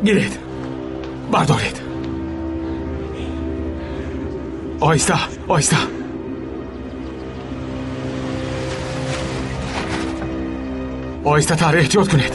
Гиред, бардоред. Оҳиста, оҳиста. Оҳистатар, эҳтиёт кунед.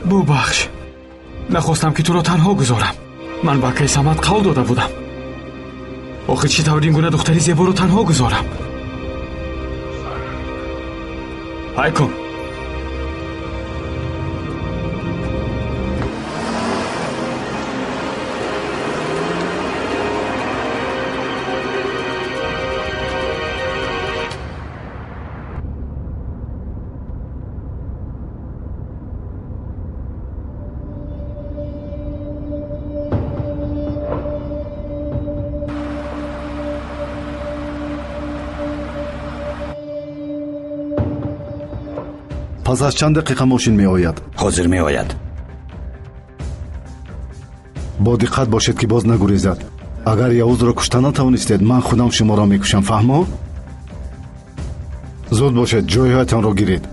Бубахш, нахостам ки туро танҳо гузорам. Ман ба акаи Самад қавл дода будам. Охир чӣ тавр ин гуна духтари зеборо танҳо гузорам? Ҳай кун. Пас аз чанд дақиқа мошин меояд? Ҳозир меояд. Бо диққат бошед, ки боз нагурезад. Агар Явузро кушта натавонистед, ман худам шуморо мекушам, фаҳмо? Зуд бошед, ҷойҳоятонро гиред.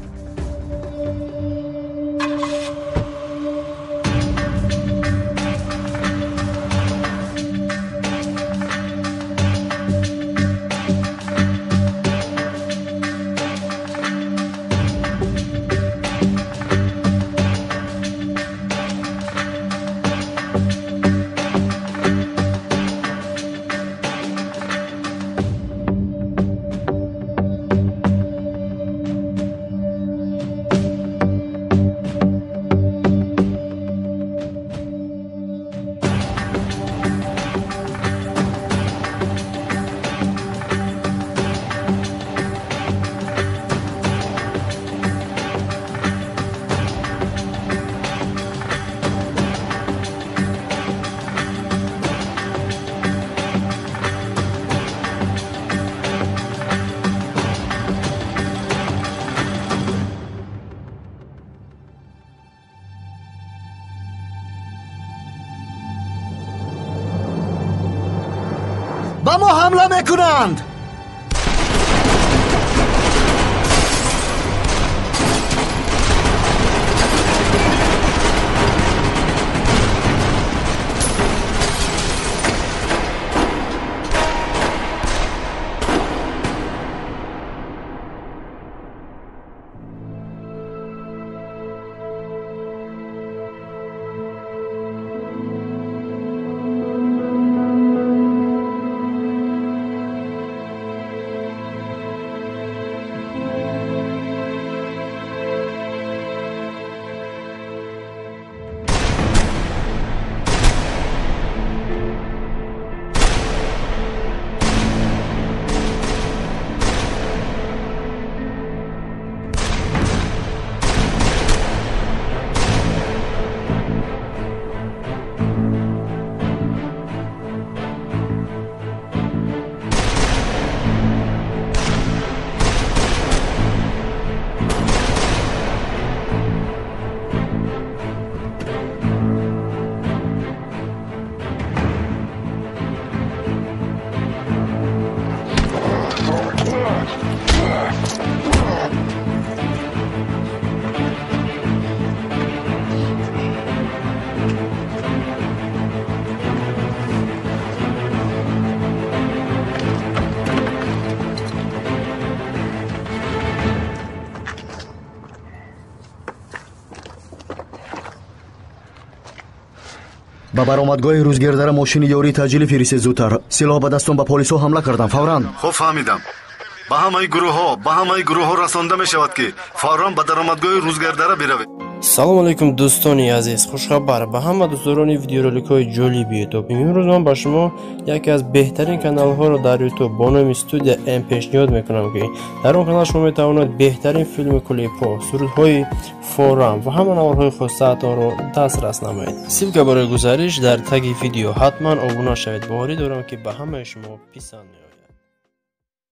Ба мо ҳамла мекунанд. Ба баромадгоҳи Рӯзгердара мошини ёрии таъҷилӣ фиристед зудтар. Силоҳ ба дастон ба полисҳо ҳамла кардам фавран. Хуб, фаҳмидам. Ба ҳамаи гурӯҳҳо расонда мешавад, ки фавран ба даромадгоҳи Рӯзгердара биравед. Салом алейкум, дӯстони азиз. Хушхабар ба ҳама дӯстдорони видеороликҳои ҷолиби Ютуб. Имрӯз ман ба шумо яке аз беҳтарин каналҳоро дар Ютуб бо номи Студия М пешниҳод мекунам, ки дар он канал шумо метавонед беҳтарин филми клипҳо, сурудҳои форам ва ҳама наворҳои хостаатонро дастрас намоед. Ссылка барои гузариш дар таги видео. Ҳатман обуна шавед. Боварӣ дорам, ки ба ҳамаи шумо писанд меояд.